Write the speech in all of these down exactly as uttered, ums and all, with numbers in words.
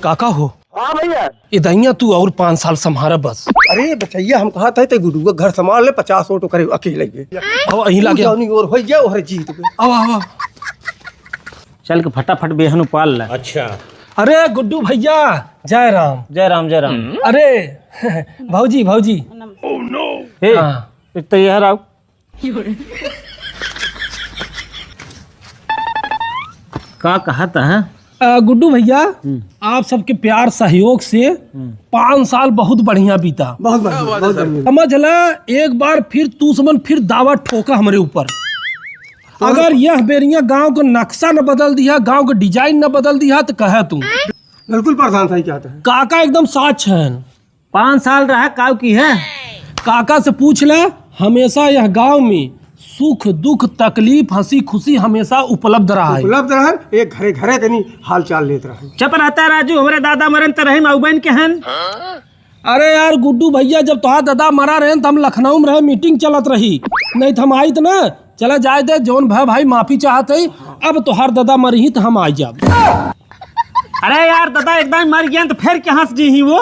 काका हो। हाँ भैया। ए दहिया तू और पाँच साल सम्हारा बस। अरे बचैया, हम कहत है ते गुडुआ घर सम्हार ले, पचास वोट ओकरे अकेले के। अब अहीं तू लागे। जौनी ओर होइ गया, ओहरे जीत गए। अब, अब, अब। चल के फटाफट बेहन उपाल ले। अच्छा। अरे गुड्डू भैया, जय राम। जय राम, जय राम। अरे भौजी, भौजी। हे, हाँ। एक तो यह रहा। का कहत है? अ, गुड्डू भैया, हम्म। आप सबके प्यार सहयोग से हम्म। पाँच साल बहुत बढ़िया बीता। बहुत बढ़िया, बहुत बढ़िया। समझ ला, एक बार फिर तू समन फिर दावा ठोका हमरे ऊपर। तो अगर यह बेरिया गांव का नक्शा न बदल दिया, गांव का design न बदल दिया, तो कहे तू। बिल्कुल प्रधान, सही कहत है। काका एकदम साच है। पाँच साल रहा, काव किहे? काका से पूछ ले, हमेशा यह गांव में सुख, दुख, तकलीफ, हंसी, खुशी हमेशा उपलब्ध रहा है। उपलब्ध रहा है, एक घरे घरे तनी हाल चाल लेत रहा है। चुप रहता राजू, हमरे दादा मरन त रही माउबैन के हन। अरे यार गुड्डू भैया, जब तोहार दादा मरा रहन त हम लखनऊ में रहे, meeting चलत रही, नहीं त हम आइत ना। चला जाए दे, जौन भय भाई माफी चाहत है, अब तोहार दादा मरही त हम आ जाब। अरे यार, दादा एकदम मर गया तो फिर कहाँ से जी ही वो?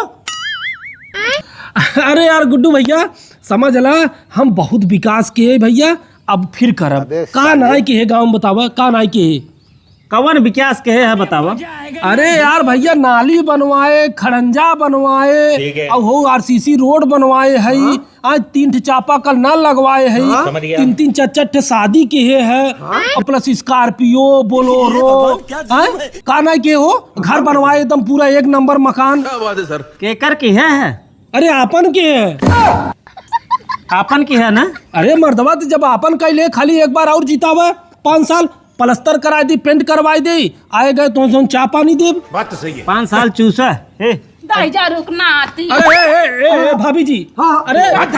अरे यार गुड्डू भैया, समझ ला, हम बहुत विकास किहे भैया, अब फिर करब। अबे का साले। नाई किहे गाँव में बतावा, का नाई किहे? कवन विकास किहे है बतावा? अरे यार भैया, नाली बनवाए, खड़ंजा बनवाए, ठीक है। और हो आरसीसी रोड बनवाए है। हाँ। आज तीन ठे चापाकल नल लगवाए है, हाँ। समझ गया। तीन तीन चार चार ठे शादी किहे है, हाँ। और plus Scorpio, Bolero, ये भगवान क्या जुलुम हाँ? है? का नाई किहे हो? घर बनवाए एकदम पूरा एक नंबर मकान। क्या बात है सर? केकर किहे है? अरे आपन किहे है। आपन किहे है ना? अरे मर्दवा, तो जब आपन कइले खाली एक बार और जितावा, पाँच साल प्लस्तर कराई दी, पेंट करवाई दी, आए गए तो हम चाह पानी देब। बात तो सही है। पाँच साल चूसा। हे। दाई जा रुक ना आती। अरे, ए, ए, ए, ए, भाभी जी। हाँ। अरे, बात,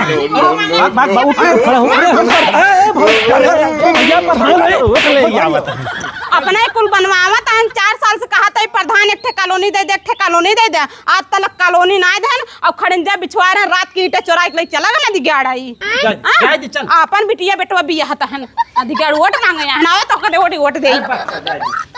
बात, बात, उठ के खड़ा हो। अरे, हम, ए, ए, भाभी, अरे, अरे, भैया, प्रधान है। उठ ले, ये आवत है। अपने कुल बनवावत हन, चार साल से कहत है प्रधान एक ठे कॉलोनी दे दे, एक ठे कॉलोनी दे दे। आज तलक कॉलोनी नाय देन, और खड़ंजा बिछवा रहे, रात की ईंटें चोराई के ले चला गया नदी गाड़ आई। जा, हाँ? जाए दे, चल। आपन बिटिया बेटवा बियाहत हन, नदी गाड़ वोट मांगे यहाँ, ना तो कदे वोट, वोट दे। चल, बस, चल, जाए दे।